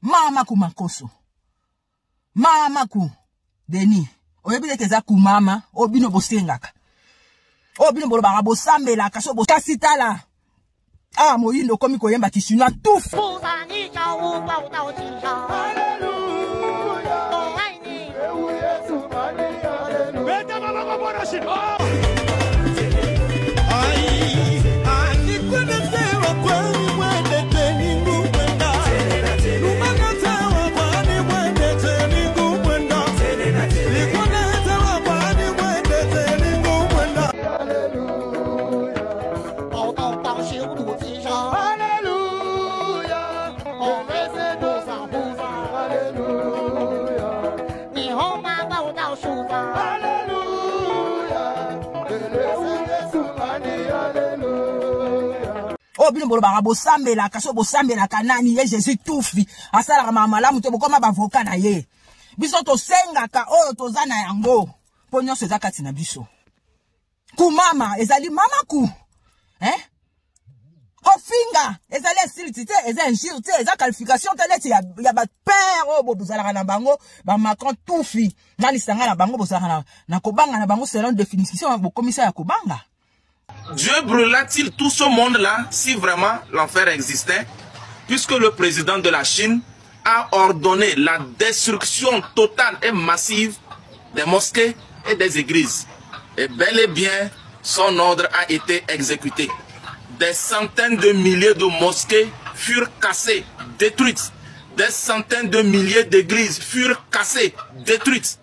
Mama kumankoso. Mama ku Denis. Oyebi ete eza kumama oyo bino bosengaka. Oyo bino bolobaka bosambelaka so kasi tala. Ah moyindo okomi koyemba kishinois tout. Oyo bino bolobaka bosambelaka so bosambelaka nani ye jésus tufi asalaka mama malamu te bokoma bavoka na ye biso tosengaka oyo toza na yango mpo nyonso eza kati na biso kumama ezali mama ku eh? kofinga ezali insulte te eza injure te eza qualification te neti ya, ya bapere oyo bozalaka na bango bamacron tufi na lisanga na bango bozalaka na, na kobanga na bango selon définition bokomisa ya kobanga. Dieu brûla-t-il tout ce monde-là si vraiment l'enfer existait, puisque le président de la Chine a ordonné la destruction totale et massive des mosquées et des églises. Et bel et bien, son ordre a été exécuté. Des centaines de milliers de mosquées furent cassées, détruites. Des centaines de milliers d'églises furent cassées, détruites.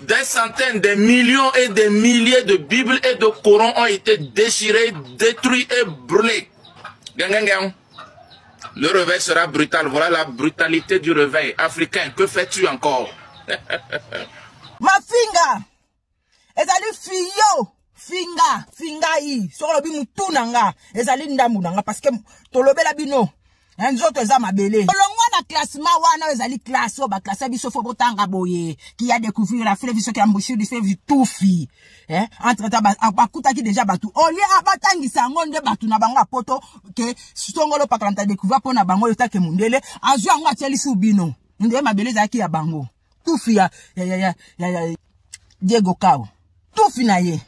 Des centaines, des millions et des milliers de Bibles et de Corans ont été déchirés, détruits et brûlés. Gang, gang, gang. Le réveil sera brutal. Voilà la brutalité du réveil. Africain, que fais-tu encore? Mafinga ezali fiyo finga fingai soki olobi mutu na nga ezali ndambu na nga parce que tolobela bino nzoto eza mabele olongwa na classement wana oyo ezali classe oyo baklase biso fo botanga boye qui a découvrir la fleuve soki embouchure du fleuve tufi eh? Entre temps bakutaki déjà bato olie batangisa yango nde bato na bango ya poto ke songolo pakalanta découvrir mpo na bango etake mundele azwi yango atielisi bino nde mabele ezalaki ya bango tufi ya, ya, ya, ya, ya, ya Diego Kao tufi na ye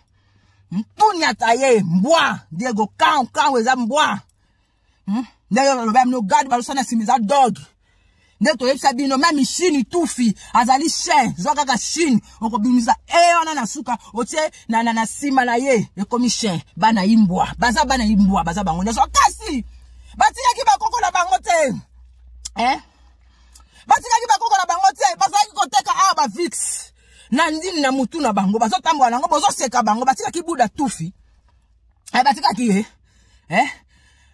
tuniata ye mbwa Diego Kao Kao eza mbwa. Ndenge oloba bino gade balosana nsima eza dog nde toyebisa bino meme chine tufi azali chien zwa kaka chine okobimisa e wana na suka otie na, na, na nsima na ye ekomi chien bana imbwa baza bana imbwa baza bango nyonso kasi batikaki bakoko na bango te eh? Batikaki bakoko na bango te bazalaki koteka awa bavix na ndini na mutu na bango bazotambola nango bozoseka bango batikaki buda tufi eh, batikaki ye eh?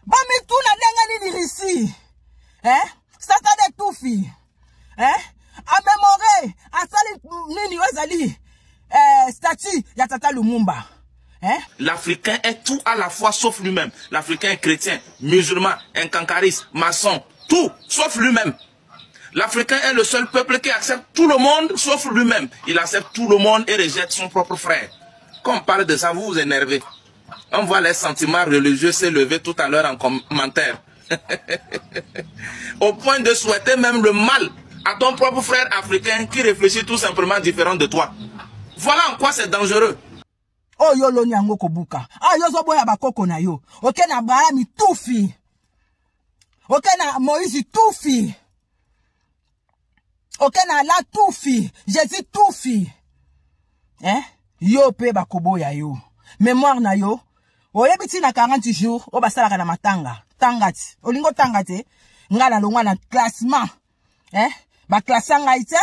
Bamituna ndenge nini risi eh? Satan de tufi eh? Amemore asali nini oyo ezali eh, statut ya tata Lumumba eh? L'Africain est tout à la fois sauf lui-même. L'Africain est chrétien, musulman, incancariste, maçon, tout sauf lui-même. L'Africain est le seul peuple qui accepte tout le monde sauf lui-même. Il accepte tout le monde et rejette son propre frère. Quand on parle de ça, vous vous énervez. On voit les sentiments religieux s'élever tout à l'heure en commentaire. Au point de souhaiter même le mal à ton propre frère africain qui réfléchit tout simplement différent de toi. Voilà en quoi c'est dangereux. Oyo oloni yango kobuka. Ah, yo ozoboya bakoko na yo. Oke na Abraham tufi. Oke na Moïse tufi. Oke na Allah tufi. Jésus tufi. Eh? Yo pe bakoboya yo. Mémoire na yo. Oyebi ti na 40 jours oyo basalaka na matanga. Tanga ti. Olingo tanga te. Nga na longwa na classement. Eh? Ba classa ngai te.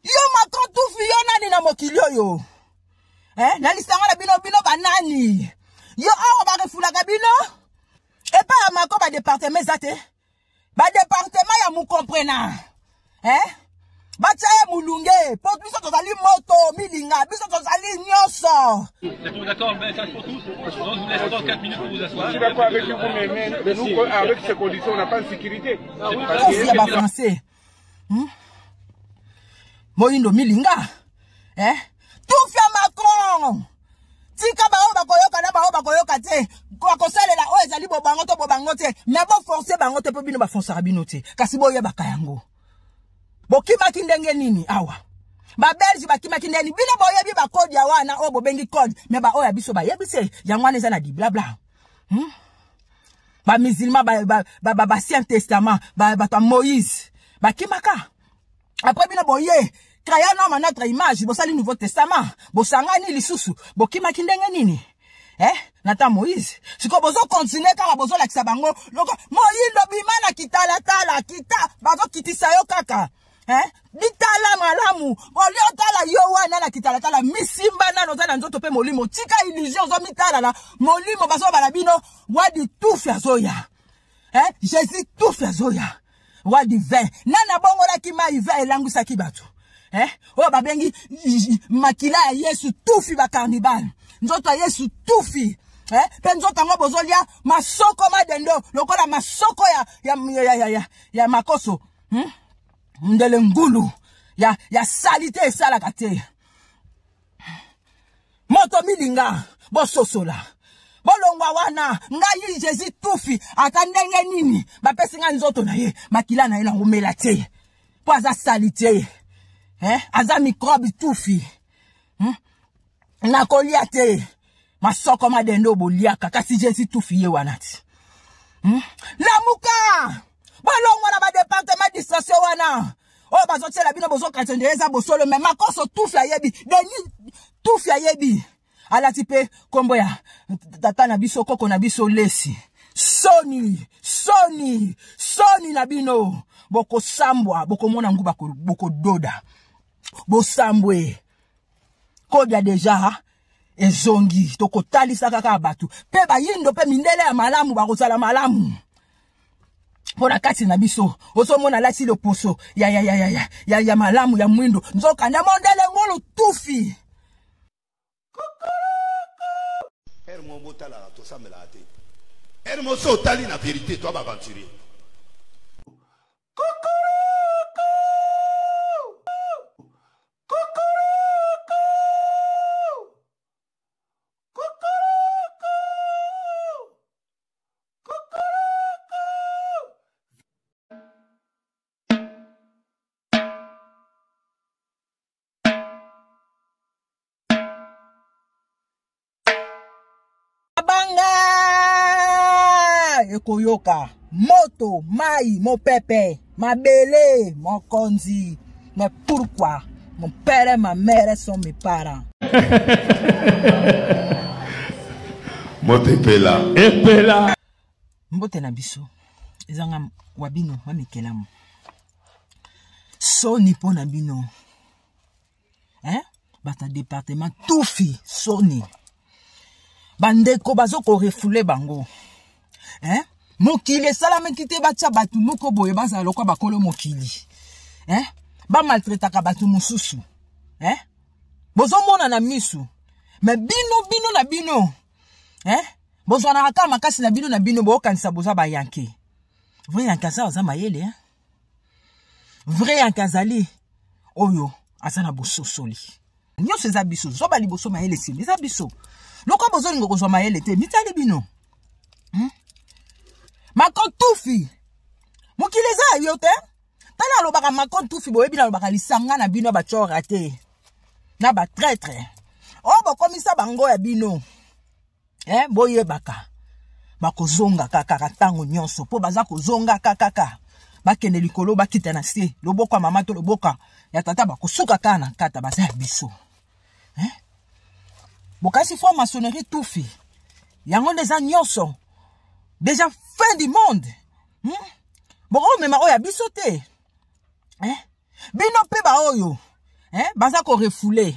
Yo Macron tufi yo nani na mokili oyo? Eh? Na lisanga na bino bino banani? Yo awa ba refulaka bino? Epa ya Macron ba département eza te. Ba département ya mukomprena. Eh? Batia ye mulunge po biso tozali moto milinga biso tozali nyonso. C'est d'accord, message pour tous. Donc, je vous laisse 3-4 minutes pour vous asseoir. Je suis d'accord avec vous, mais nous, avec ces conditions, on n'a pas de sécurité. Tufi ya ba français. Moyindo milinga. Eh? Tufi ya Macron. Tika baoyo bakoyoka na baoyo bakoyoka te. Bakosalela oyo ezali bobango to bobango te. Mais bo forcer bango te po bino ba forcera bino te. Kasi boyebaka yango. Bokimaki ndenge nini awa? Babelge bakimaki ndenge nini? Bino boyebi bakode ya wana oyo bobengi code, me baoyo ya biso bayebi se yango wana eza na diblabla. Bamusulman, baancien testament, bato ya Moïse bakimaka. Après bino boye créer un homme à notre image, bosali Nouveau Testament, bosangani lisusu, bokimaki ndenge nini? Eh, na ta Moïse. Siko bozo continuer kaka bozolakisa bango loko moyindo bima na kitalatala kita bazokitisa yo kaka. Eh, bitala malamu oli otala yo wana na kitalatala misimba nano oza na nzoto mpe molimo tika illusion ozomitala na molimo bazobala bino wadi tufi azoya. Eh, Jésus tufi azoya roi du vin nani abongolaki mai vin elangwisaki bato. Eh, oyo babengi makila ya Yesu tufi bakarnibal, nzoto ya Yesu tufi. Eh, mpe nzoto yango bozolia masoko madendo lokola masoko ya, ya, ya, ya, ya, ya makoso. Ndele ngulu ya, ya salite esalaka te. Moto milinga bososola bolongwa wana ngai Jésus tufi ata ndenge nini bapesi ngai nzoto na ye makila na ye nangomela te mpo aza salite. Eh, aza microbe tufi. Nakolia te masoko madendo boliaka kasi Jésus tufi ye wana ti. Lamuka bolongwa na badepartement distraction wana oyo bazotiela bino bozokanisa nde eza bosolo, me makoso tufi ayebi, Denis tufi ayebi, alati mpe nkombo ya tata na biso koko na biso lesi. Soni soni soni na bino, bokosambwa bokomona ngu bokododa bosambwe kodia deja ezongi. Tokotalisa kaka bato mpe bayindo mpe mindele ya malamu bakozala malamu mpo na kati na biso. Ozomona alati loposo ya, ya, ya, ya, ya, ya, ya malamu ya mwindo, nzoka nde mondele ngulu tufi. Ere mo botalaka tosambelaka te, ere mo so otali na vérité to baaventurier. Banga ekoyoka moto mai mopepe mabele mokonzi. Mais pourquoi mon père et ma mère sont mes parents? Moto epela epela. Mbote na biso ezanga wabino mamikelamu soni mpo na bino. Hein? Bato ya département tufi soni bandeko bazokorefule bango. Hein? Mokili esalamaki te batia bato moko boye bazala lokwa bakolo mokili. Hein? Bamaltretaka bato mosusu. Hein? Bozomona na misu me bino bino na bino. Hein? Bozwanaka kaka makasi na bino na bino bokanisa boza bayanke. Vrai yanke aza aza mayele. Hein? Vrai yanke azali oyo aza na bososoli. Nyonso eza biso zoba liboso mayele nsima eza biso. Lokola bozolinga kozwa mayele te mitali bino. Macron tufi mokili eza yo te. Tala alobaka Macron tufi boyebi na alobaka lisanga na bino bachora te na ba traître oyo bokomisa bango ya bino. Eh, boyebaka bakozonga kaka ntango nyonso mpo baza kozonga kaka bakende likolo bakita na se loboko ya mama to loboko ya tata bakosuka kaka na nkata baza ya biso. Eh? Bokasi franc maçonnerie tufi yango nde eza nyonso déjà fin du monde. Bokomema oyo ya biso te. Eh? Bino mpe baoyo eh? Baza korefule.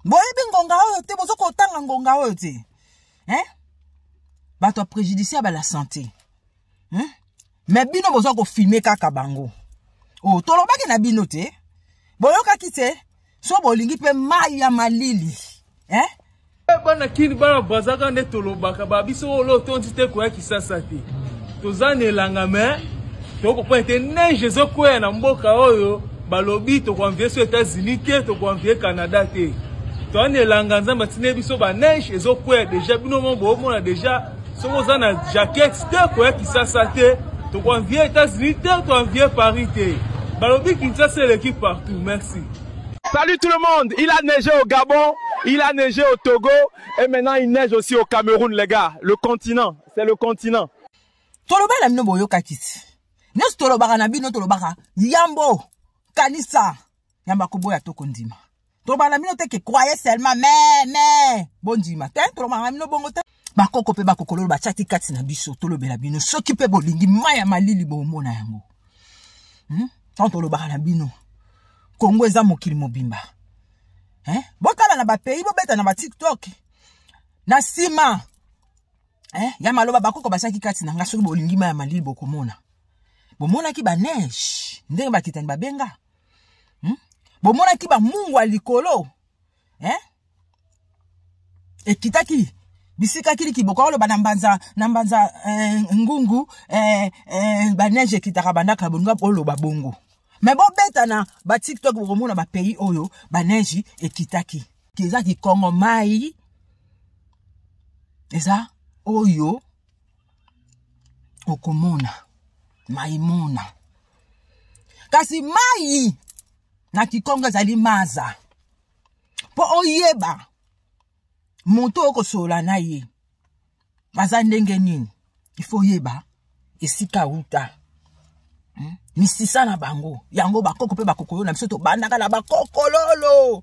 Boyebi ngonga oyo te, bozo kotanga ngonga oyo te. Eh? Bato ya préjudiciable à la santé. Mais bino bozo kofilme kaka bango. Oh, tolobaki na bino te. Boyokaki te. So bolingi mpe mai ya malili. Eh? Bana kini bana bazaka nde tolobaka ba biso oyo tondi te koya Kisasa te. Toza na elanga me tokoprendre te neige ezokwea na mboka oyo balobi tokoenvie so États-Unis te, tokoenvie Canada te. Toza na elanga Nzambe atindi biso ba neige ezokwea deja bino mo boomona deja soki oza na jaquette te koya Kisasa te, tokoenvie États-Unis te, toenvie Paris te. Balobi Kinshasa eleki partout. Merci. Salut tout le monde, il a neigé au Gabon, il a neigé au Togo et maintenant il neige aussi au Cameroun les gars. Le continent, c'est le continent. Toloba na bino boyokaki ti. Nyonso tolobaka na bino tolobaka yambo kanisa yamba koboya to kondima. Tolobaka na bino te ke croyez seulement mais mais bondima te tolobaka na bino bongo te. Bakoko pe bakokololo batiaki kati na biso tolobela bino soki pe bolingi mai ya malili bomona yango. Tango tolobaka na bino Congo eza mokili mobimba. Hein? Botala na ba pays bobeta na ba TikTok. Na sima eh, ya maloba bakoko batiaki kati na nga soki bolingi mai ya malili bokomona. Bomonaki ba neige ndenge bakitani babenga. Bomonaki ba mungu ya likolo. Eh? Ekitaki bisika kiliki bokoki koloba na mbanza na mbanza ngungu ba neige ekitaka bandaka bolinga oloba bongo. Mais bobeta na ba TikTok bokomona ba pays oyo ba neige ekitaki. Eza kikongo mai eza oyo okomona maimona. Kasi mai na kikongo ezali maza. Po oyeba moto okosola na ye aza ndenge nini, il faut oyeba esika uta. Misisa na bango yango bakoko pe bakokoyo na biso tobandaka na bakokololo.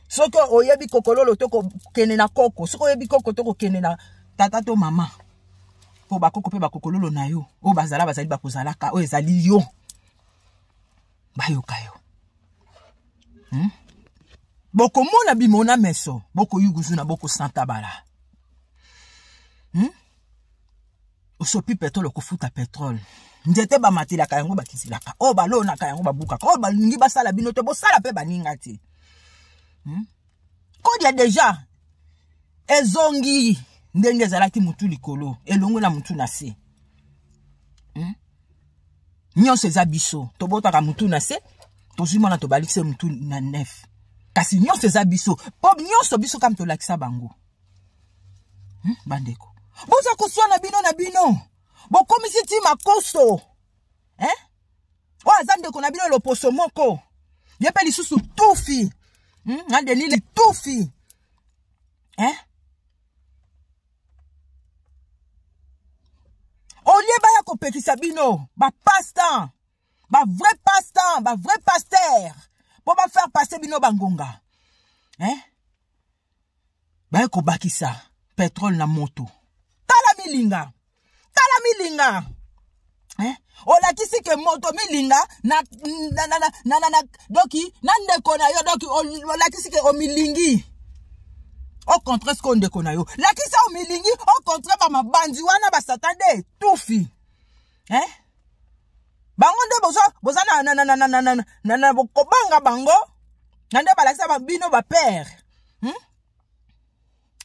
Soki oyebi kokololo to kokende na koko, soki oyebi koko to kokende na tata to mama, po bakoko pe bakokololo na yo oyo bazala bazali bakozalaka oyo ezali yo bayoka yo. Bokomona bimona meso, bokoyuguzu na boko santa bala. Osopi pétrole, okofuta pétrole. Nzete bamatelaka yango bakisilaka. Oyo balonaka yango babukaka. Oyo balingi basala bino te, bosala pe baninga te. Kodia déjà ezongi ndenge ezalaki mutu likolo, elongo na mutu na se. Nyonso eza biso, tobotaka mutu na se, tozwi mwana tobalisi mutu na nef. Kasi nyonso eza biso, po nyonso biso kam tolakisa bango. Bandeko, boza koswana bino na bino, bokomisi ti makoso. Hein? Oyo aza ndeko na bino loposo moko. Ye pe lisusu tufi. Na Denis tufi. Hein? Olie baya kopekisa bino ba passe-temps, ba vrai passe-temps, ba vrai pasteur po ba faire passer bino bangonga. Hein? Baya kobakisa pétrole na moto. Tala milinga. Tala milinga. Hein? Olakisi ke moto milinga na na na na na na doki na ndeko na yo doki olakisi ke omilingi. Au contraire ce qu'on ndeko na yo. Lakisa omilingi au contraire ba mabandi wana ba satan de tufi. Hein? Bango nde bozo boza na na na na na na na na kobanga bango. Na nde balakisa ba bino ba père.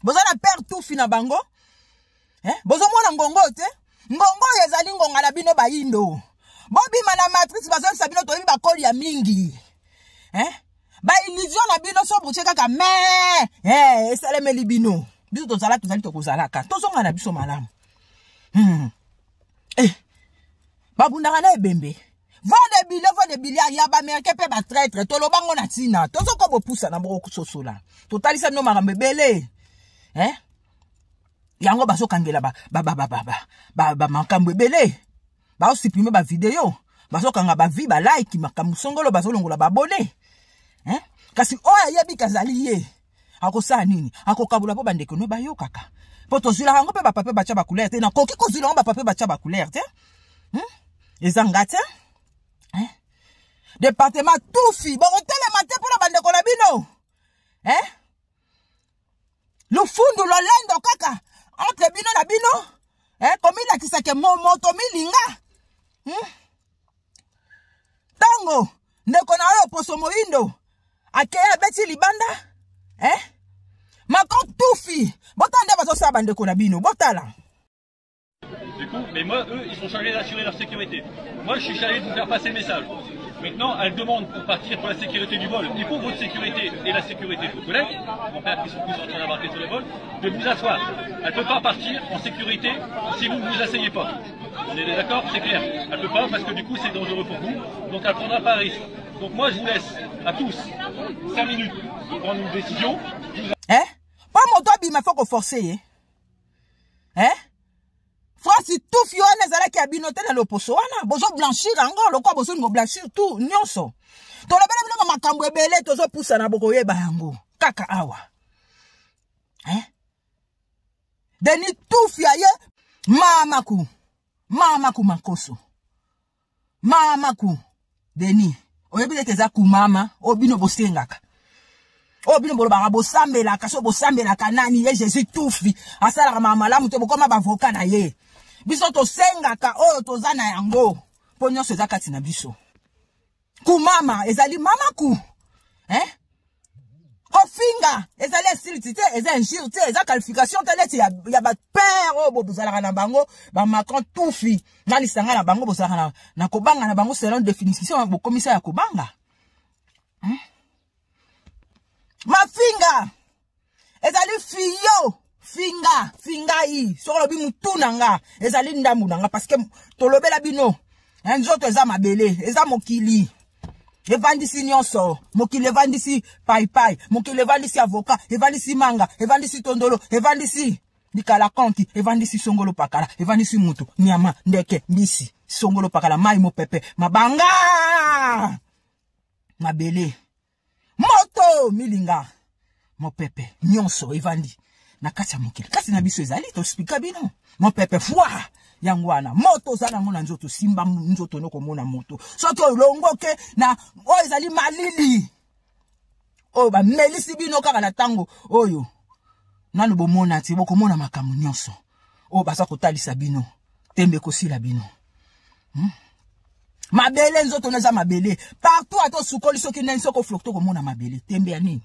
Boza na père tufi na bango. Hein? Bozo mona ngongo te? Ngongo oyo ezali ngonga na bino bayindo. Bobima na matrice bazongisa bino toyebi bakoli ya mingi. Hein? Ba illusion na bino so botie kaka mais esalemeli bino. Biso tozala tozali tokozalaka. Tozonga na biso malamu. Babundaka na ebembe. Vent de bilio, vent de bilio, ya ba américain pe ba traître. Tolobango na tina. Tozoko bopusa na boko sosola. Totalisa bino makambo ebele. Hein? Yango bazokangela ba ba ba ba ba ba ba ba makambo ebele. Ba supprimer ba vidéo. Bazokanga ba vie ba like makambo songolo bazolongola ba abonné. Hein? Kasi oyo ayebi kazali ye. Akosala nini? Akokabula po bandeko no bayokaka. Po tozwilaka yango pe ba papier batia ba couleur te. Nakoki kozwila yango ba papier batia ba couleur te. Eza nga te. Hein? Département tufi, bokotelema te mpona bandeko na bino. Hein? Lufundu lolendo kaka entre bino na bino. Hein? Komilakisa ke moto milinga. Tango ndeko na oyo poso moyindo akei abeti libanda. Hein? Mako tufi, botala nde bazosala bandeko na bino, botala. Du coup, mais moi, eux, ils sont chargés d'assurer leur sécurité. Moi, je suis chargé de vous faire passer le message. Maintenant, elle demande pour partir pour la sécurité du vol et pour votre sécurité et la sécurité de vos collègues, mon père qui sont tous en train d'embarquer sur le vol, de vous asseoir. Elle ne peut pas partir en sécurité si vous ne vous asseyez pas. On est d'accord? C'est clair. Elle ne peut pas parce que du coup c'est dangereux pour vous, donc elle ne prendra pas risque. Donc moi je vous laisse à tous 5 minutes pour prendre une décision. Eh? Pas moto abima, faut ko forcer. Eh? France tufi wana ezalaki ya bino te na loposo wana bozo blanchir yango lokola bozolingo blanchir tout nyonso. Tolobela bino makambo ebele, tozopusana, bokoyeba yango kaka awa. Eh? Denis tufi aye mamaku mamaku makoso mamaku Denis oyebi ete eza kumama oyo bino bosengaka, oyo bino bolobaka, bosambelaka. So bosambelaka nani? Ye Jésus tufi asalaka mama malamu te, bokoma bavoka na ye. Biso tosengaka oyo toza na yango, mpo nyonso eza kati na biso. Kumama ezali mamaku, eh? Kofinga ezali insulte te, eza injure te, eza qualification te neti ya bapère oyo bozalaka na bango, bamacron tufi na lisanga na bango, bozalaka na kobanga na bango selon définition bokomisa ya kobanga, Mafinga ezali fiyo finga fingai. Soki olobi mutu na nga, ezali ndambu na nga, parce que tolobela bino, nzoto eza mabele, eza mokili evandisi nyonso. Mokili evandisi paipai, mokili evandisi avocat, evandisi manga, evandisi tondolo, evandisi likala konti, evandisi songolo pakala, evandisi mutu, nyama, ndeke, mbisi, songolo pakala, mai, mopepe, mabanga, mabele, moto, milinga, mopepe, nyonso evandi na kati ya mokili. Kasi na biso ezali tospika bino mopepe fwa yango wana moto oza nango na nzoto. Simba nzoto nokomona moto. Soki olongoke na oyo ezali malili oyo bamelisi bino kaka na ntango oyo nanu bomona ti, bokomona makambo nyonso oyo baza kotalisa bino, tembe ekosila bino, Mabele, nzoto no eza mabele partout. Ata osukoli soki ndenge, soki oflokte, okomona mabele. Tembe ya nini,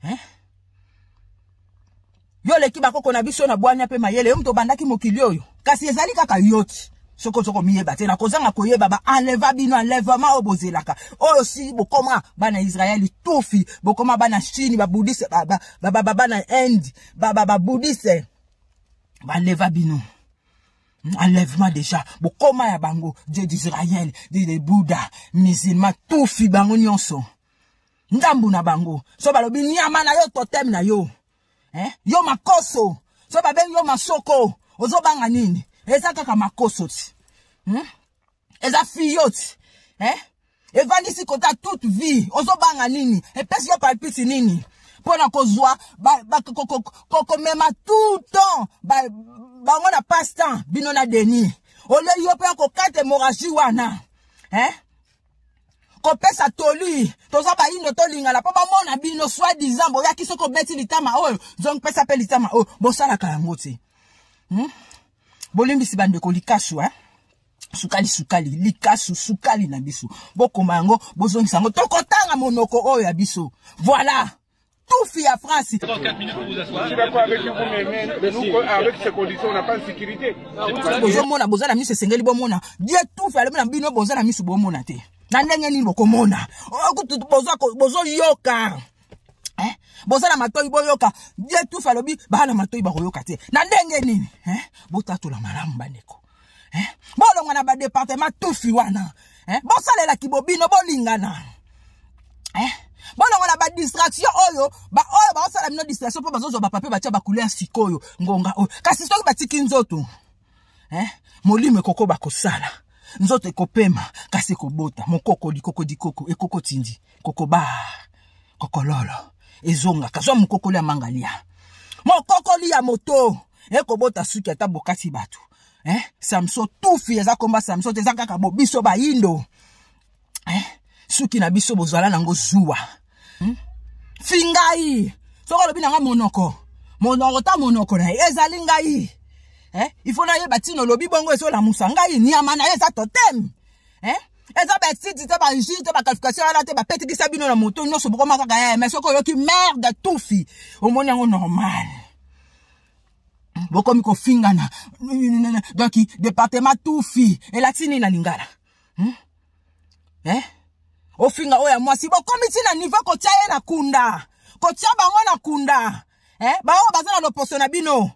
eh? Yo oleki bakoko na biso na bwanya mpe mayele. Yo moto obandaki mokili oyo, kasi ezali kaka yo ti soki oza komiyeba te na kozanga koyeba. Baenleva bino, enlèvement oyo bozelaka, oyo si bokoma bana Israeli tufi, bokoma bana Chine, babouddhiste, bana Inde, babouddhiste baleva bino. Enlèvement déjà bokoma ya bango, Dieu d'Israël, de Bouddha, musulman tufi, bango nyonso ndambu na bango. So balobi nyama na yo, totem na yo, eh? Yo makoso, so babengi yo masoko, ozobanga nini? Eza kaka makoso ti, Eza fiyo ti, eh? Evandisi kota toute vie, ozobanga nini? Epesi yo palpiti nini mpona kozwa komema tout temps bango na passe temps bino na Denis olie yo mpe akokata hémorragie wana, eh? Kopesa toli, toza bayindo, tolingana mpo bamona bino soi disant boyaki. Soki obeti litama oyo, zongi pesa mpe litama oyo, bosalaka yango te, Bolimbisi bandeko, likasu, eh? Sukali, sukali, likasu, sukali na biso. Bokoma yango, bozongisa yango, tokotanga monoko oyo ya biso. Voilà tufi ya France. 4 minutes pour vous asseoir. Je suis d'accord avec vous, mais nous, avec ces conditions, on n'a pas de sécurité. Bozomona, boza na miso, esengeli bomona. Die tufi alobi na bino, boza na miso, bomona te. Na ndenge nini bokomona? Bozoyoka, eh? Boza na matoi, boyoka. Die tufi alobi baa na matoi, bakoyoka te. Na ndenge nini, eh? Botatola malamu bandeko, eh? Bolongwa na badépartement tufi wana, eh? Bosalelaki bobino, bolingana, eh? Bolongwa na badistraction oyo oyo baosala bino distraction, mpo bazozwa bapapier, batia bacouleur sikoyo ngonga oyo. Kasi soki batiki nzoto, eh? Molimo ekoko bakosala, nzoto ekopema, kasi ekobota mokoko likoko dikoko ekoko tindi kokoba kokololo ezongaka. Zwa mokokoli ya mangalia, mokokoli ya moto ekobota suki ata bokati bato, eh? Samson tufi eza komba Samson te, eza kaka bo biso bayindo, eh? Suki na biso bozala nango zuwa, Fingai soki olobi nanga monoko, monoko ta monoko na ye ezali ngai, eh? Il faut nayeba ntina olobi bongo, ezolamusa ngai. Nyama na ye eza totem, eh? Eza basite te, bainjure te, baqualification wana te. Bapetikisa bino na moto nyonso, bokoma kaka ye. Mais soki oyoki merde tufi, omoni yango normal, bokomi kofingana. Donc département tufi elati nini na lingala, Eh? Ofinga oyo ya mwasi, bokomi ti na niveau kotia ye na kunda, kotia bango na kunda, eh? Baoyo baza na loposo na bino,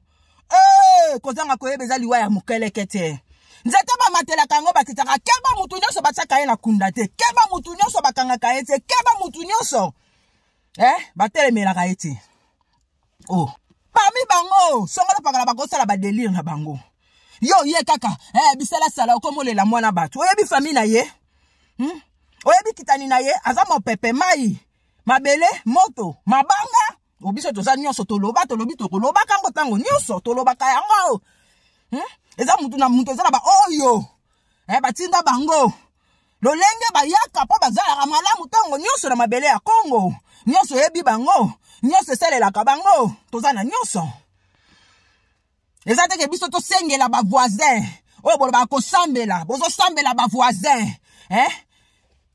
eh, kozanga koyeba eza liwa ya mokeleke te. Nzete bamatelaka yango bakitaka. Keba mutu nyonso batiaka ye na kunda te, keba mutu nyonso bakangaka ye te, keba mutu nyonso eh, batelemelaka ye te. Oh, parmi bango songolo pakala bakosala badelire na bango. Yo ye kaka eh, bisalasala okomolela mwana bato, oyebi famille na ye, Oyebi kitani na ye, aza mopepe, mai, mabele, moto, mabanga. O biso toza nyonso, toloba, tolobi, tokolobaka yango ntango nyonso, tolobaka yango, Eza mutu na mutu, eza na ba oyo eh, batinda bango lolenge bayaka mpo bazalaka malamu ntango nyonso na mabele ya Kongo. Nyonso eyebi bango, nyonso esalelaka bango, toza na nyonso. Eza te ke biso tosengela ba voisin oyo bolobaka kosambela, bozosambela ba voisin, eh?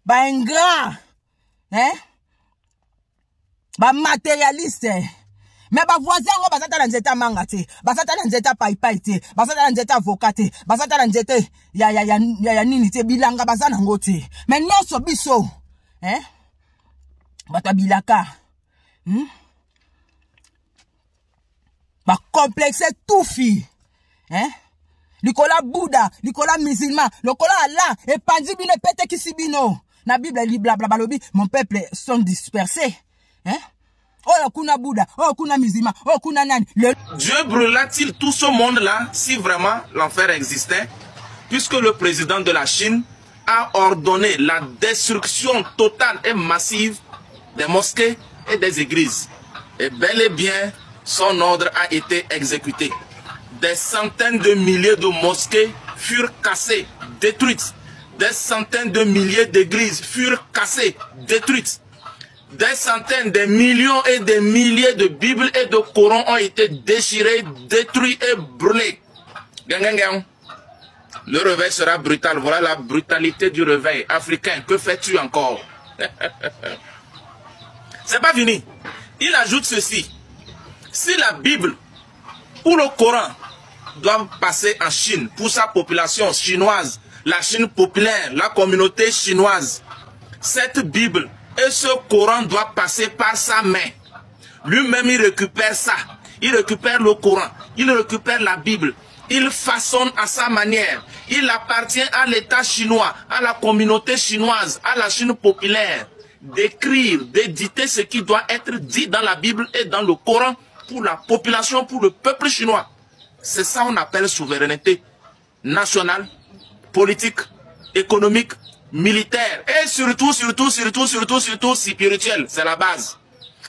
Ba ingrat, eh? Ba materialiste. Mais ba voisin yango baza ta na nzete ya manga te, baza ta na nzete ya paipai te, baza ta na nzete ya avocat te, baza ta na nzete ya, ya, ya, ya, ya nini te, bilanga baza nango te. Mais nyonso biso, eh? Bato ya bilaka, Ba complexe tufi, eh? Likola Buddha, likola musulman, lokola Allah, epanzi bino, epetekisi bino. Na Bible liblabla balobi mon peuple sont dispersés, hein? Oyo kuna Buddha, oyo kuna musulman, oyo kuna nani. Le Dieu brûla-t-il tout ce monde-là si vraiment l'enfer existait, puisque le président de la Chine a ordonné la destruction totale et massive des mosquées et des églises. Et bel et bien, son ordre a été exécuté. Des centaines de milliers de mosquées furent cassées, détruites. Des centaines de milliers d'églises furent cassées, détruites. Des centaines, des millions et des milliers de Bibles et de Corans ont été déchirés, détruits et brûlés. Gang, gang, gang. Le réveil sera brutal. Voilà la brutalité du réveil africain. Que fais-tu encore? C'est pas fini. Il ajoute ceci. Si la Bible ou le Coran doivent passer en Chine pour sa population chinoise, la Chine populaire, la communauté chinoise, cette Bible et ce Coran doivent passer par sa main. Lui-même, il récupère ça. Il récupère le Coran. Il récupère la Bible. Il façonne à sa manière. Il appartient à l'État chinois, à la communauté chinoise, à la Chine populaire, d'écrire, d'éditer ce qui doit être dit dans la Bible et dans le Coran pour la population, pour le peuple chinois. C'est ça qu'on appelle souveraineté nationale, politique, économique, militaire et surtout, surtout, surtout, surtout, surtout spirituelle. C'est la base.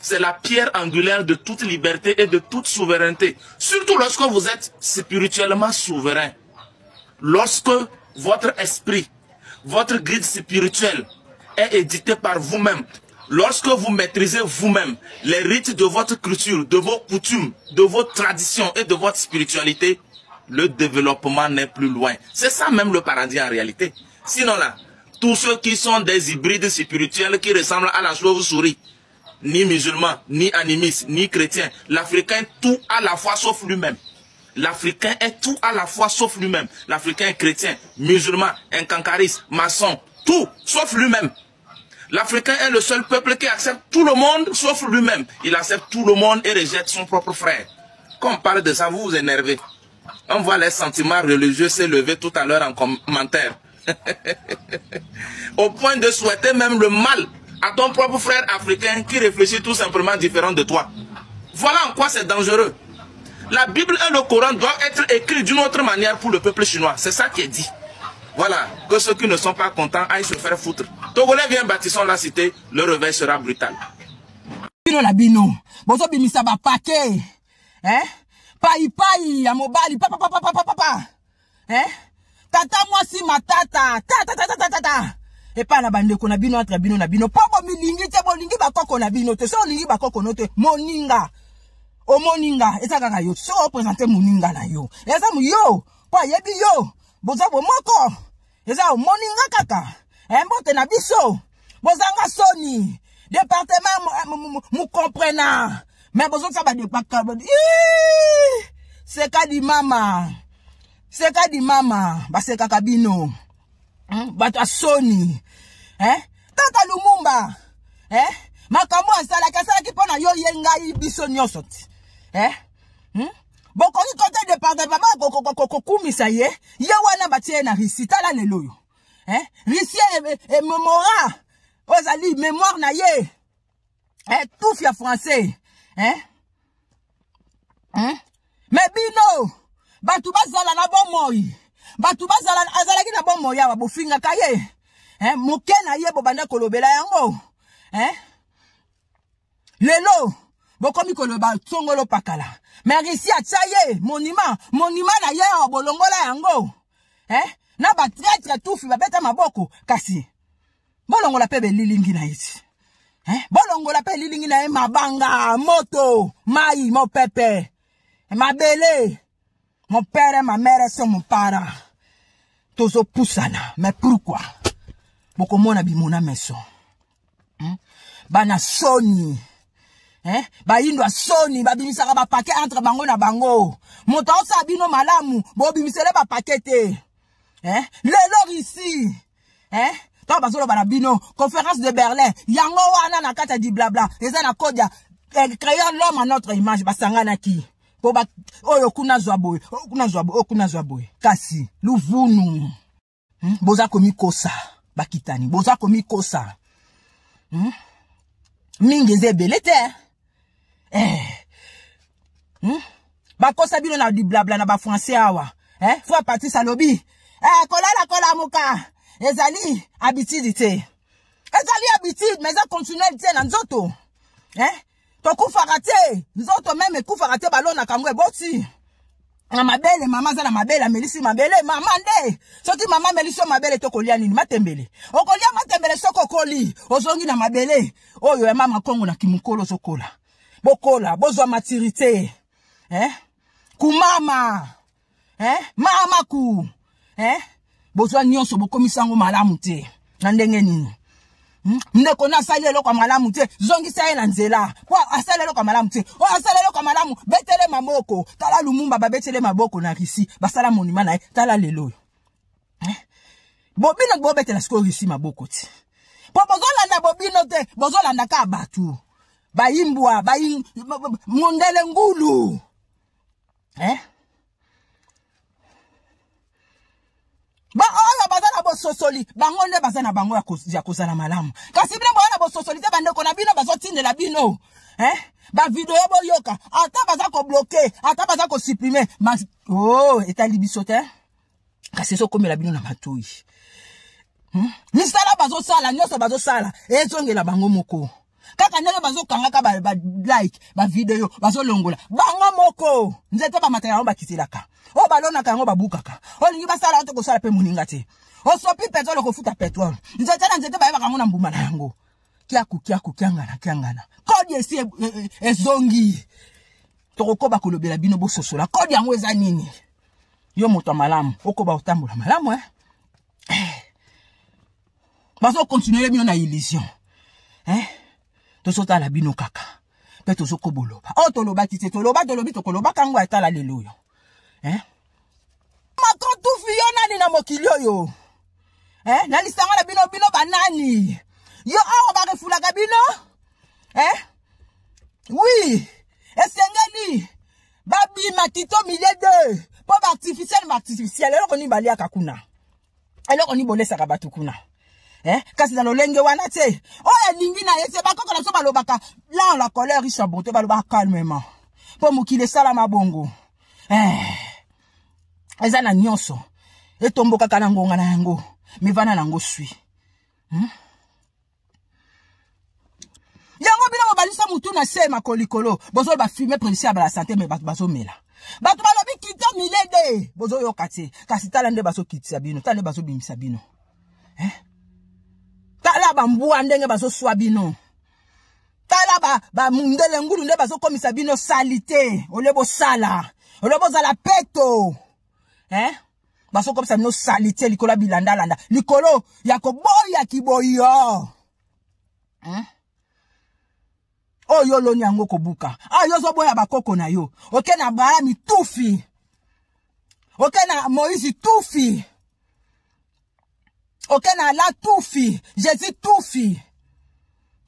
C'est la pierre angulaire de toute liberté et de toute souveraineté. Surtout lorsque vous êtes spirituellement souverain. Lorsque votre esprit, votre guide spirituel est édité par vous-même. Lorsque vous maîtrisez vous-même les rites de votre culture, de vos coutumes, de vos traditions et de votre spiritualité, le développement n'est plus loin. C'est ça même le paradis en réalité. Sinon là, tous ceux qui sont des hybrides spirituels qui ressemblent à la chauve-souris, ni musulmans, ni animistes, ni chrétiens, l'Africain tout à la fois sauf lui-même. L'Africain est tout à la fois sauf lui-même. L'Africain est chrétien, musulman, incancariste, maçon, tout sauf lui-même. L'Africain est le seul peuple qui accepte tout le monde sauf lui-même. Il accepte tout le monde et rejette son propre frère. Quand on parle de ça, vous vous énervez. On voit les sentiments religieux s'élever tout à l'heure en commentaire. Au point de souhaiter même le mal à ton propre frère africain qui réfléchit tout simplement différent de toi. Voilà en quoi c'est dangereux. La Bible et le Coran doivent être écrits d'une autre manière pour le peuple chinois. C'est ça qui est dit. Voilà, que ceux qui ne sont pas contents aillent se faire foutre. Togolais vient bâtissons la cité, le réveil sera brutal. Bino na bino, bozo bimisa ba paquet, hein? Pai pai ya mobali, papa papa papa papa, hein? Tata mwasi matata, tata tata tata tata. Epa na bandeko na bino entre bino na bino, po bo milingi te, bolingi bakoko na bino te, so olingi bakoko no te, moninga. Omoninga, eza kaka yo, so opresente moninga na yo. Eza yo, po ayebi yo, boza bomoko. Eza omoninga kaka. Mbote na biso. Bozanga soni. Département mu comprena. Mais bozotsa ba département. Seka di mama. Seka di mama, basekaka bino. Bato ya soni. Hein? Kaka Lumumba, eh? Makambo asalaki, asalaki mpo na yo, ye, ngai, biso nyonso ti. Eh? Bokoki kote departement kokumisa ye, ye wana batie ye na Russie, tala lelo oyo. Eh? Russie ememora, oyo ezali mémoire na ye. Eh, tufi ya français. Eh? Me bino bato bazala na bomoi, bato bazala, azalaki na bomoi awa, bofingaka ye, eh, moke na ye bobanda kolobela yango, eh? Lelo bokomi koloba tsongolo pakala, mais Russie atia ye monument, monument na ye awa bolongola yango, eh? Na ba traître tufi babeta maboko, kasi bolongola pe belilingi na ye ti, eh? Bolongola pe elilingi na ye, mabanga, moto, mai, mopepe, mabele. Mon père et ma mère sont mon para. Tozopusana, mais pourquoi? Bokomona bimona meso. Bana soni. Eh? Bayindo soni, babimisaka ba paquet entre bango na bango. Moto aosala bino malamu, bobimisele ba paquet te. Eh? Lelo ici. Eh? Tango bazoloba na bino, conférence de Berlin, yango wana na kati ya di blabla, eza na code ya créons l'homme à notre image, basanganaki. Po ba oyo kuna zwa boye, oyo kuna zwa boye, oyo kuna zwa boye. Kasi luvunu. Boza komikosa bakitani, boza komikosa. Mingi eza ebele te. Eh. Bakosa bino na di blabla na ba français awa. Eh, faut Patrice alobi. Eh, kolala kolamuka. Ezali habitude te. Ezali habitude mais eza continuel te na nzoto. Eh? Tokufaka te, nzoto meme ekufaka te, balonaka yango eboti. Na mabele, mama aza na mabele, amelisi mabele, mama nde. Soki mama amelisi yo mabele, tokolia nini? Matembele. Okolia matembele soki okoli, ozongi na mabele. Oyo ya mama Kongo na kimukolo ozokola. Bokola, bozwa maturité. Eh? Kumama. Eh? Mama ku. Eh? Bozwa nyonso, bokomisa yango malamu te. Na ndenge nini? Ndeko na asali eloko ya malamu te, zongisa ye na nzela. Po asali eloko ya malamu te. O asali eloko ya malamu, betele maboko. Tala Lumumba babetele maboko na Russie, basala monument na ye, tala lelo oyo. Eh? Bobino bobetela sikoyo Russie maboko ti. Po bozolanda bobino te, bozolanda kaka bato. Bayimbwa, bayi mondele ngulu. Eh? Ba oyo baza na bososoli, bango nde baza na bango ya kozala malamu. Kasi bino boya na bososoli te, bandeko na bino bazotindela bino. Eh? Ba video boyoka, ata baza ko bloquer, ata baza ko supprimer, ma oh, etali biso te. Kasi ezokomela bino na matoyi. Misala bazosala, nyonso bazosala, ezongela bango moko. Kaka ndenge bazokangaka ba like, ba video, bazolongola bango moko. Nzete bamataka yango bakitelaka. Oyo balonaka yango babukaka. Olingi basala yango te, kosala pe moninga te. Osopi petrole, kofuta petrole. Nzete na nzete bayebaka yango na mbuma na yango. Kiaku, kiaku, kiangana, kiangana. Kodi esi ezongi. Tokokoba kolobela bino bososola. Kodi yango eza nini? Yo moto ya malamu, okoba kotambola malamu, eh? Bazo continuer bino na illusion. Eh? Tozotala bino kaka. Pe tozokoboloba. Oh, tolobaki te, toloba, tolobi, tokolobaka ngo atala lelo oyo. Eh? Macron tufi yo nani na mokili oyo? Eh? Na lisanga na bino, bino banani? Yo awa ba refulaka bino? Eh? Oui, esengeli babima tito milieu deux po ba artificiel, ba artificiel eloko nini baliaka kuna? Eloko nini bolesaka bato kuna? Eh? Kasi na lolenge wana te. Oyo alingi na ye te, bakoko na biso balobaka là la colère riche en beauté, balobaka calmement. Po mokili esalama bongo. Eh. Eza na nyonso. Etombokaka na ngonga na yango. Mivana na yango sui. Yango bino bobalisa mutu na se makolo likolo. Bozoloba fumer présidentielle ya la santé, mais bato bazomela. Bato balobi kita milede, bozoyoka te. Kasi tala nde bazokitisa bino, tala nde bazobimisa bino. Eh? Tala bambwa ndenge bazoswa bino. Tala ba mundele ngulu nde bazokomisa bino salite. Ole bosala, ole bozala peto. Eh? Bazokomisa bino salite likolo ya bilandalanda, likolo ya koboya kiboyo. Oyo oloni yango kobuka. Ah, yo ozoboya bakoko na yo. Oke na Abraham tufi. Oke na Moïse tufi. Oke na la tufi, Jésus tufi.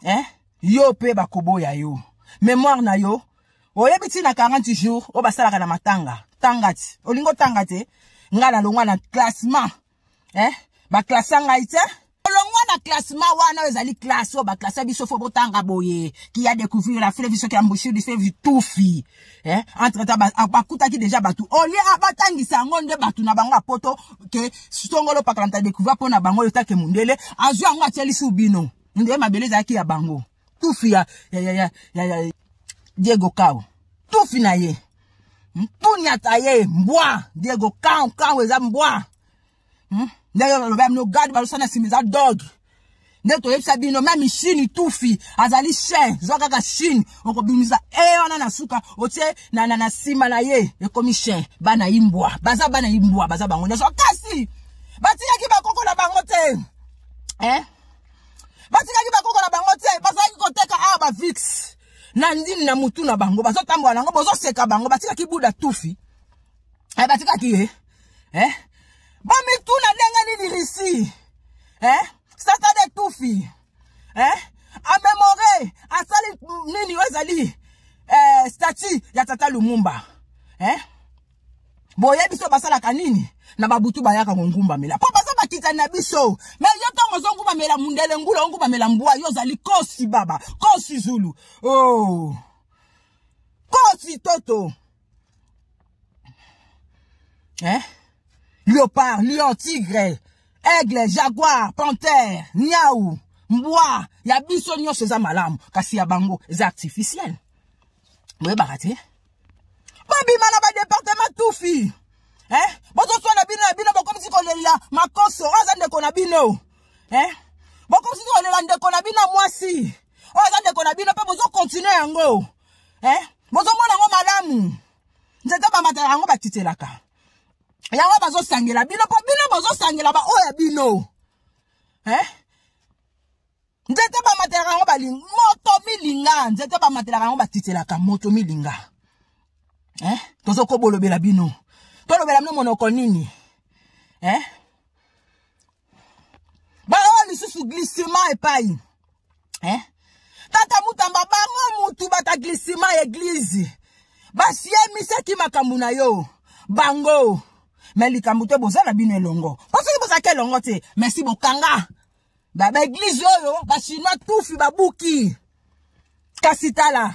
Eh? Yo pe bakoboya yo. Mémoire na yo. Oyebi ti na 40 jours oyo basalaka na matanga. Tanga ti. Olingo tanga te. Nga na longwa na classement. Eh? Ba classa ngai te. Olongwa na classement wana oyo ezali classe oyo baklasa biso fo botanga boye. Qui a découvert la fleuve soki embouchure du fleuve tufi. Eh? Entre temps bakutaki déjà batu. Olie abatangisa yango nde batu na bango ya poto ke songolo pakala mta découvert mpo na bango yo take mundele azwi yango atielisi bino. Nde mabele ezalaki ya bango. Tufi ya ya ya ya ya, ya Diego Kao. Tufi na ye. Mpunyata ye mbwa Diego Kao Kao eza mbwa. Ndenge aloba bino gade balosana nsima eza dog. Nde toyebisa bino meme Chine tufi azali chien, zwa kaka Chine okobimisa e wana na suka otie na na na nsima na ye ekomi chien. Bana imbwa baza, bana imbwa baza bango nyonso, kasi batikaki bakoko na bango te. Eh? Batikaki bakoko na bango te, bazalaki koteka awa ba Vicks na ndini na mutu na bango, bazotambola nango, bozoseka bango, batikaki Buda tufi. Eh, batikaki ye. Eh? Bomituna ndenge nini Russie? Eh? Sata de tufi. Eh? Amemore asali nini oyo ezali eh, statue ya tata Lumumba. Eh? Boyebi biso basalaka nini na babutu bayaka kongumbamela mpo baza bakitani na biso. Me yo ntango ozongumbamela mundele ngula, ongumbamela mbwa, yo ozali kosi baba, kosi zulu, oh, kosi toto. Eh? Léopard, lion, tigre, aigle, jaguar, panthère, niaou, mbwa, ya biso nyonso eza malamu, kasi ya bango eza artificiel. Boyebaka te? Babima na ba département tufi. Eh? Bozoswana bino na bino, bokomisi kolela makoso, oyo aza ndeko na bino. Eh? Bokomisi kolela ndeko na bino mwasi, oyo aza ndeko na bino, mpe bozokontinue yango. Eh? Bozomona yango malamu. Nzete bamataka yango, batitelaka yango, bazosangela bino mpo bino bozosangela ba oyo ya bino. Eh? Nzete bamatelaka yango balinga moto milinga, nzete bamatelaka yango batitelaka moto milinga. Eh? Tozokobolobela bino, tolobela bino monoko nini? Eh? Ba oyo lisusu glissement epai. Eh? Tata Mutamba bango mutu bata glissement église. Basiemisaki makambo na yo bango. Mais likambo te boza na bino elongo. Po soki bozalaki elongo te, mais si bokanga ba ba église oyo ba chinois tufi babuki. Kasi tala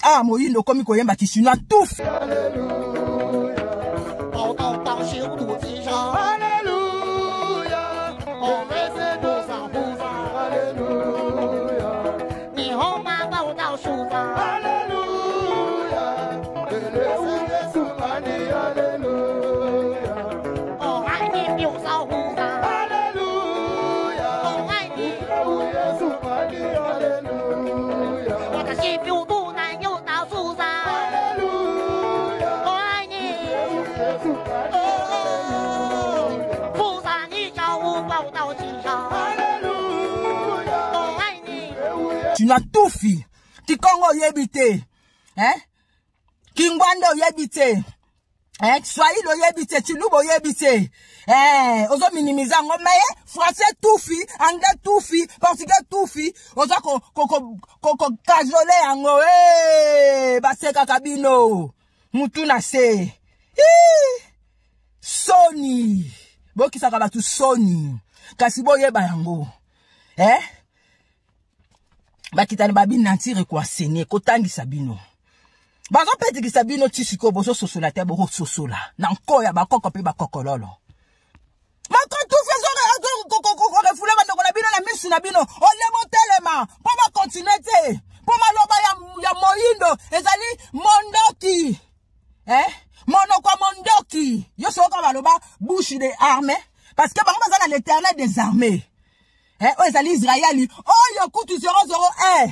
ah moyindo okomi koyemba ki chinois tufi. Na tufi kikongo oyebi te, eh? Kingwanda oyebi te, eh? Swahili oyebi te, Tshiluba oyebi te, eh, ozo minimiza yango. Mais français tufi, anglais tufi, portugais tufi, oza ko ko ko ko ko kajole yango. Eh, basekaka bino mutu na se. Ii, soni bokisaka bato soni, kasi boyeba yango. Eh? Bakitani babi nantire koasene kotangisa bino, bazopetikisa bino ti sikoyo bozososola te, bokososola na nkoya bakoko mpe bakokololo. Makotufi ezokorefule bandeko na bino na misu na bino, olie botelema mpo bakontinue te, mpo maloba ya moyindo ezali mondoki. Eh? Monoko ya mondoki yo soki baloba bouche de armée, parce que bango baza na l'éternel des armées. Eh, oyo ezali Israeli oyo kutu 001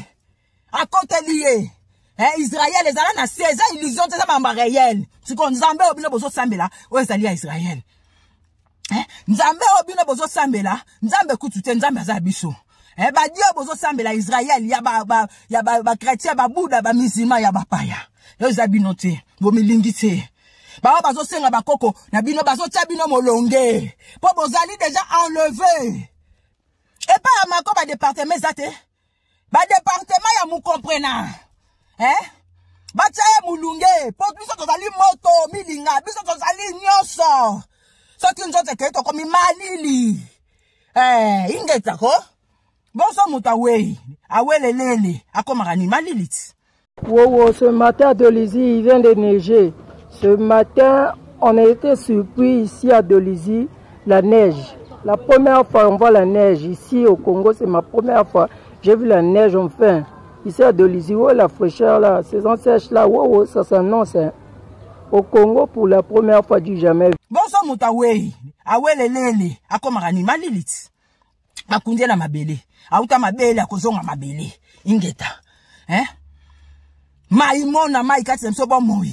akoteli ye. Eh, Israel ezala na se, eza illusion te, eza makambo réel. Sikoyo nzambe oyo bino bozosambela oyo ezali ya Israel. Eh, nzambe oyo bino bozosambela, nzambe kutu te, nzambe aza biso. Eh, badio bozosambela Israel ya ba, ba, ya ba, ba chrétien, ba bouddha, ba musulman, ya bapaya. Oyo eza bino te, bomilingi te. Baoyo bazosenga bakoko na bino bazotia bino molonge mpo bozali deja enleve. Epai ya mako badepartement eza te, badepartement ya mukomprena eh? Batia ye molunge mpo biso tozali moto milinga, biso tozali nyonso. Soki nzoto ekei tokomi malili eh, ingeta ko bonso moto awei awelelele akomaka ni malili ti. Wowo, ce matin à Dolisie, il vient de neiger. Ce matin, on a été surpris ici à Dolisie, la neige. La première fois, on voit la neige. Ici au Congo, c'est ma première fois. J'ai vu la neige enfin. Ici à Dolisie, oh, la fraîcheur là, saison sèche là, oh, oh, ça s'annonce. Hein. Au Congo, pour la première fois du jamais. Bonso moto awei, awelelele, akomaka ni malili ti. Bakundi ye na mabele, auta mabele akozonga mabele. Ingeta. Hein? Mai mona mai kati na biso bomoi.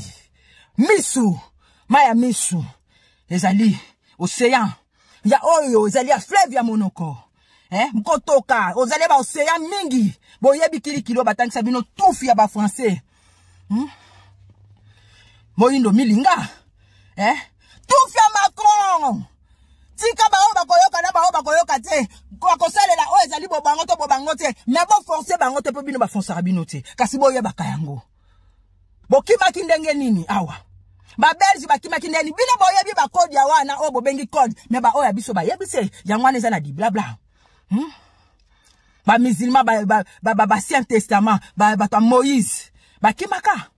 Misu, mai ya misu ezali océan ya oyo ezali ya fleuve ya monoko. Eh, mkotoka ozali ba océan mingi boyebi kilikilo batangisa bino tufi ya ba français. Moyindo milinga. Eh, tufi ya Macron. Tika baoyo bakoyoka na baoyo bakoyoka te, bakosalela oyo ezali bobango to bobango te, mais boforce bango te mpo bino baforcaka bino te. Kasi boyebaka yango. Bokimaki ndenge nini awa? Ba Belge bakimaki ndenge nini? Bino boyebi ba code ya wana oyo bobengi code, mais ba oyo ya biso bayebi te. Yango wana eza na di blabla. Ba musulman, ba Ancien Testament, bato ya Moïse bakimaka.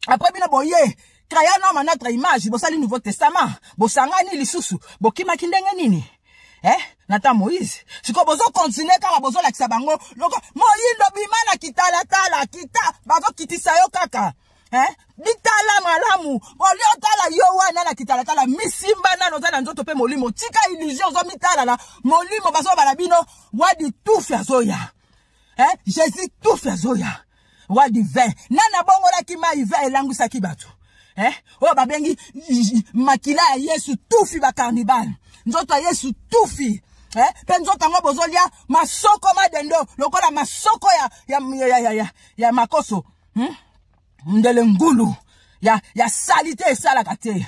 Après bino boye créer un homme à notre image, bosali Nouveau Testament, bosangani lisusu, bokimaki ndenge nini? Eh, nata Moïse. Siko bozo continuer kaka bozo lakisa bango, loko Moyindo bima na kitala tala, kita, bazo kitisa yo kaka. Eh, bitala malamu, olio tala yo wana na kitala tala, misimba nano za na nzoto pe molimo, tika illusion zo mitala na molimo bazo bala bino wadi tufi azoya. Eh, Jésus tufi azoya. Wadi vin. Nana bongolaki mai vin elangwisaki bato. Eh, oyo babengi makila ya Yesu tufi ba carnivale. Nzoto ya Yesu tufi. Eh, pe nzoto yango bozolia masoko madendo lokola masoko ya makoso. Ndele ngulu ya salite esalaka te.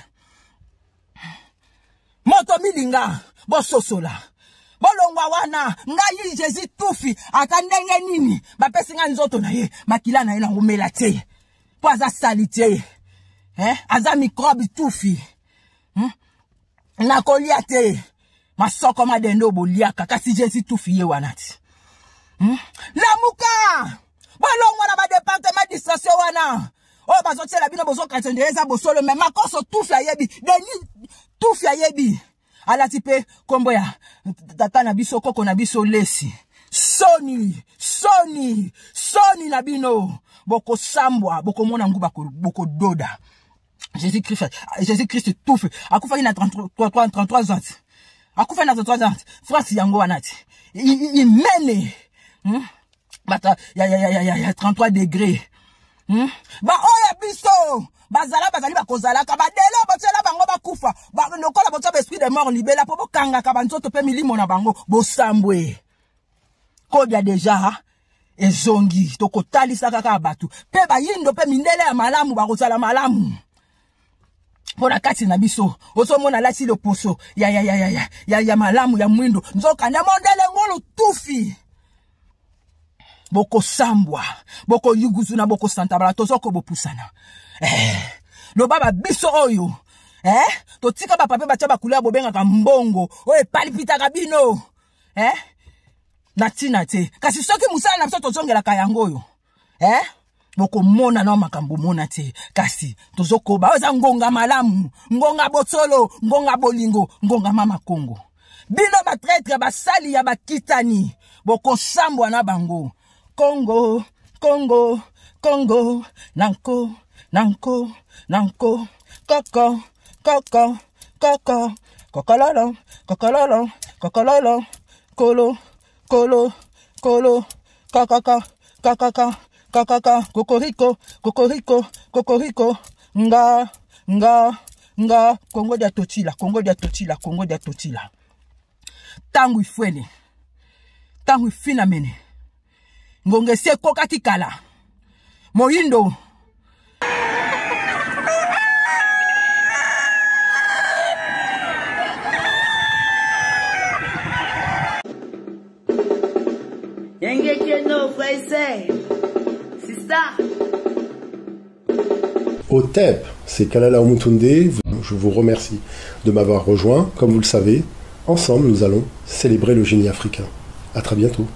Moto milinga bososola. Bolongwa wana ngai Jésus tufi ata ndenge nini bapesi nga nzoto na ye makila na ye na ngomela te. Po aza salite. Eh, aza microbe tufi. Nakolia te. Masoko madendo boliaka kasi Jésus tufi ye wana ti. Lamuka! Bolongwa na ba département d'administration wana. Oyo bazotiela bino bozokanisa nde eza bosolo, mais makoso tufi ayebi. Denis tufi ayebi. Alati pe kombo ya tata na biso, koko na biso lesi. Soni, soni, soni na bino. Bokosambwa, bokomona nguba bokododa. Jésus-Christ, Jésus-Christ tufi. Akufaki na 33 ans. Akufaki na 33 ans. France yango wana ti. Imene. Bata, ya, ya, ya, ya, ya, ya, 33 degrés. Ba oya biso, bazala, bazali bakozalaka, ba delo, botiela bango bakufa. Ba, lokola botia ba esprit de mort libela, po bokangaka ba nzoto pe milimo na bango, bosambwe. Kodia deja, ezongi, tokotalisa kaka bato. Pe bayindo pe mindele ya malamu, bakozala malamu. Mpona kati na biso, ozomona alati loposo ya, ya, ya, ya, ya, ya, ya malamu ya mwindo. Nzoka nde mondele ngolu tufi. Bokosambwa, bokoyuguzuna, bokosantabala, tozoko bopusana. Loba ba biso oyo. Totika ba pape batia ba couleur bobengaka mbongo. Oyo epalipitaka bino. Na tina te. Kasi soki mosala na biso tozongelaka yango oyo. Bokomona na makambo mona te. Kasi tozokoba. Oyo eza ngonga malamu, ngonga bosolo, ngonga bolingo, ngonga mama Kongo. Bino ba traître basali ya bakitani, bokosambwa na bango. Kongo, Kongo, Kongo, nanko, nanko, nanko, koko, koko, koko, kokololo, kokololo, kokololo, kolo, kolo, kolo, kokoko, kokoko, kokoko, kokoriko, kokoriko, kokoriko, nga, nga, nga, Kongo dia totila, Kongo dia totila, Kongo dia totila. Tangu ifwene, tangu ifina mene. Ngonge se kokaki kala. Moyindo. Yenge frère et sœur. Sister. Otep, c'est Kalala Omutunde. Je vous remercie de m'avoir rejoint. Comme vous le savez, ensemble, nous allons célébrer le génie africain. À très bientôt.